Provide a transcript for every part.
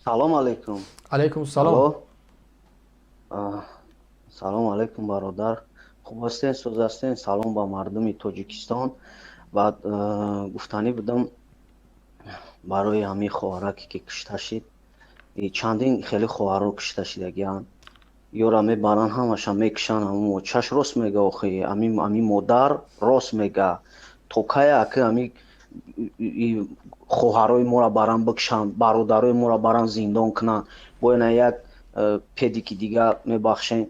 Салом алейкум. Алейкум салом. Салом алейкум, бародар, хуб ҳастен, соз ҳастен? Салом ба мардуми Тоҷикистон. Баъд гуфтанӣ будам барои ҳамин хоҳараке, ки кушта шид. Чандин хеле хоҳарро кушта шидагианд, ёра мебаранд, ҳамаша мекушанд. Ҳамун очаш рост мега, охи ами модар рост мега. То кая аки ами хоҳарои моро баран бикушанд, бародарои моро баран зиндон кунанд? Бояна як педики дига, мебахшен,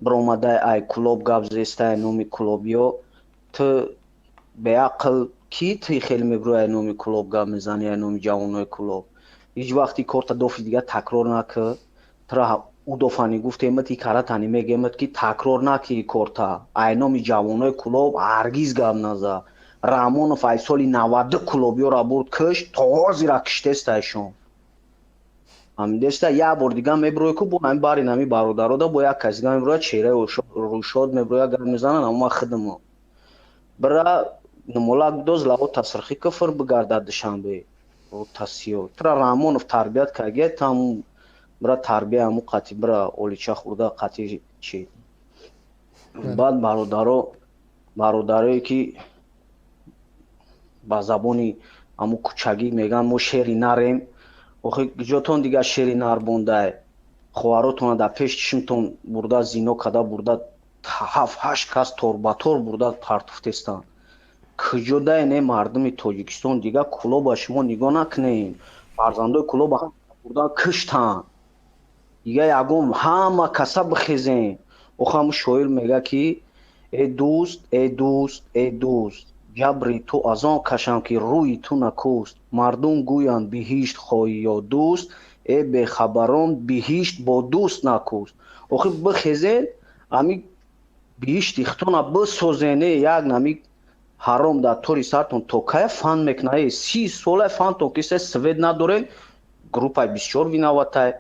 биромадай ай Кулоб гап зестай номи кулобиё. Ту беақл ки ти хеле мебурӯи, ай номи Кулоб гап мезанӣ, ай номи ҷавонои Кулоб. Ҳеҷ вақти корта дофи дига такрор накӣ. Тура удофани гуфтемат, и каратани мегемат, ки такрор накӣ корта. Ай номи ҷавонои Кулоб ҳаргиз гап наза. Раҳмонов ай соли 92 кулобиёра бурд кушт, то ҳозира киштестайшон. Ҳамидеста, як бор дига мебурӯй ку бо ҳами барин ҳами бародарода, бо як кас дига мебурӯя, чеҳраи рӯшод мебурӯя, гап мезанад. Ама хидмо бира нумолак доз лаво тасрхи куфр бигардад. Душанбе тасиё тура Раҳмонов тарбият кардия, там бира тарбия ҳаму қати бира олича хӯрда қати чи. Баъд бародаро, бародарое ки ба забони ҳаму кӯчагӣ мегӯянд, мо шери нарем. Охи ҷотон дига шери нар бондай? Хоҳаротона дар пеш чишмтон бурда зино када бурда, ҳафт ҳашт кас торбатор бурда партуфтестанд. Куҷодае не мардуми Тоҷикистон? Дига Кулоба шумо нигоҳ накунем, фарзандои Кулоба бурда киштанд. Дига ягон ҳама каса бихезем. Охи ҳамун шоир мега, ки э дӯст, э дӯст, э дӯст, ҷабри ту аз он кашам, ки рӯи ту накӯст. Мардум гӯянд, биҳишт хоҳӣ ё дӯст, э бехабарон, биҳишт бо дӯст накӯст. Охи бихезен, ҳами биҳишти худтона бисозен. Э як нами ҳаром дар тори сартон то кая фан мекуна? Э 30 сола фантон киса, свет надорен. Группаи 24 виноватай.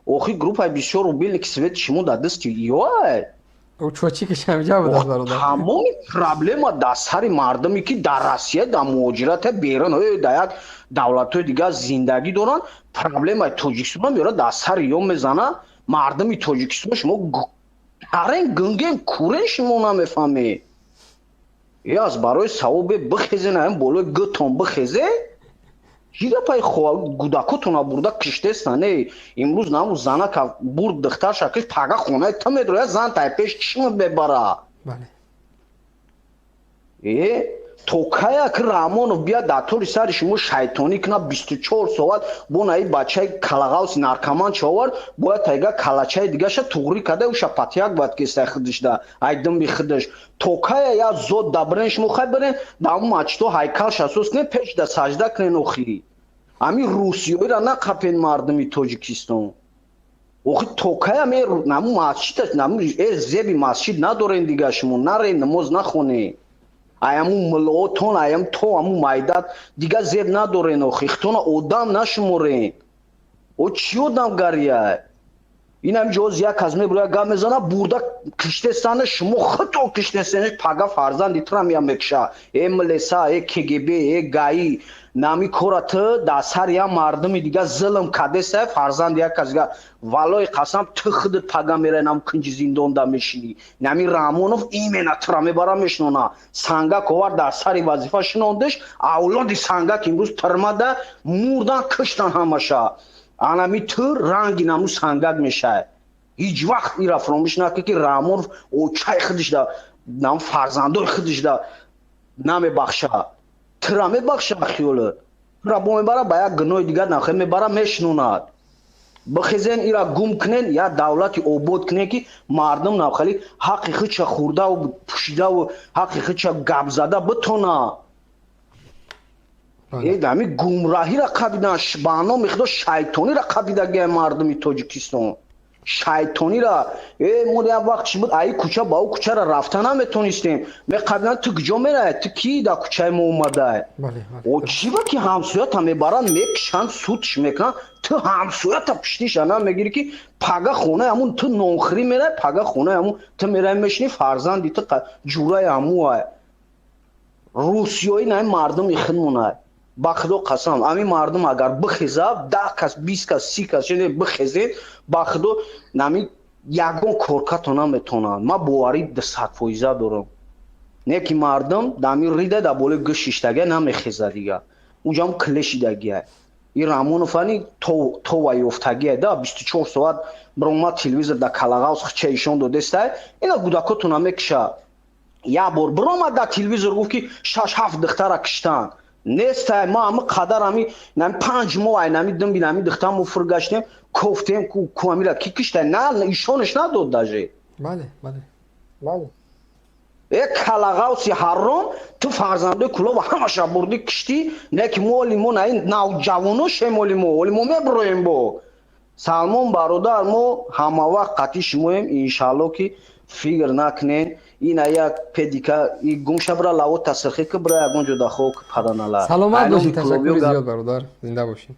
Охи группаи 24 рубильники свет шумо дар дасти ёай. Тамоми проблема дар сари мардуме, ки дар Россия, дар муҳоҷирате, берун, дар як давлатҳои дигар зиндагӣ доранд. Проблемаи Тоҷикистон меёра дар сари ё мезана. Мардуми Тоҷикистон, шумо карен, гунген, курен, шумо намефаҳмед. Е аз барои савобе бихезен, ам болои гӯтон бихезе. Чӣ гапай? Гудакотона бурда киштестан. Э имрӯз наму занака бурд, духтарша кишт, пага хонаи ту медроя, зан тай пеш чишмат мебара. Э то кая ки Раҳмонов бият дар тори сари шумо шайтонӣ кунад 24 соат? Бо наи бачаи калағавси наркоман човард, бояд тайга калачаи дигаша туғрӣ када, уша патяк бояд кестай худишда ай димби худиш. То кая я зод дабрен шумо? Хай бирен дар мачто ҳайкалша сӯз кунен, пешда сажда кунен. Охи ҳамин русиёиро нақапен, мардуми Тоҷикистон. Охи то кая наму масҷид, наму зеби масҷид надорен дига? Шумо нарен, намоз нахонед. Аяму мулоотон, аям то аму майдат дига зеб надорен. Охи хитона одам нашуморен. О чӣ одамгария инам? Ҷоз як кас мебуроя, гап мезана, бурда киштестана. Шумо худтон киштестена, пага фарзанди тура мея мекуша. Э милиса, э КГБ, э ГАИ, нами кора ту дар сари як мардуми дига зулм кадеста, фарзанди як кас дига, валлои қасам, ту худат пага мерай, нам кунҷи зиндонда мешинӣ. Нами Раҳмонов имена тура мебара мешинона. Сангак овар, дар сари вазифа шинондиш. Авлоди Сангак имрӯз тирмада мурдан, киштан ҳамаша. Анами ту ранги наму Сангак мешавад. Ҳеҷ вақт ира фаромӯш накун, ки Раҳмонов очаи худишда, нам фарзандои худишда намебахша, тура мебахша. Хиёле тура бо мебара, ба як гуноҳи дигар нахе мебара мешинонад. Бихезен, ира гум кунен, як давлати обод кунен, ки мардум навхали ҳаққи худша хӯрдаву пӯшидаву ҳаққи худша гап зада битона. Ами гумраҳира қабидан, ба номи Худо, шайтонира қабидагия мардуми Тоҷикистон, шайтонира. Э мо як вақт чи буд, аи кӯча ба ӯ кӯчара рафта наметонистем, меқабидан: ту куҷо мерай, ту кӣ дар кӯчаи мо омадай? О чӣ ба ки ҳамсоята мебаранд, мекушанд, судш мекунанд, ту ҳамсоята пуштиша намегирӣ, ки пага хонаи ҳамун ту нонхӯрӣ мерай, пага хонаи ҳамун ту мерай мешинӣ, фарзанди ту ҷураи ҳамуай. Русиёи наи мардуми худмонай. Ба Худо қасам, ҳамин мардум агар бихеза, 10 кас, 20 кас, 30 кас шуде бихезед, ба Худо, нами ягон коркато наметонанд. Ман боварӣ 200 фоиза дорам. Не ки мардум дами рида дар болои гӯш шиштагия, намехеза дига. Уҷам клешидагия. И Рамоновани това ёфтагия да 24 соат биромад телевизор да калағавс хча ишон додестай. Ина гудакотона мекиша. Як бор биромад дар телевизор, гуфт, ки шаш ҳафт духтара киштанд. Нестай. Ма ами қадар ами нами 5 моҳ ай нами димби нами духтар мо фур гаштем, кофтем, ку амира ки киштай, на ишонаш надод даже. Бале, бале, бале. Э, калағавси ҳарром, ту фарзандои Кулоба ҳамаша бурдӣ, киштӣ. Не ки мо оли мо на ин навҷавоно шем, оли мо, оли мо меброем. Бо Салмон бародар, мо ҳамавақт қатъи шумоем, иншаалло, ки фикр накунен. Ина як педика и гумша, бира лаво тасирхӣ ки, бира ягон ҷо да хок паданала. Саломат бошед, ташаккури зиёд, бародар, зинда бошед.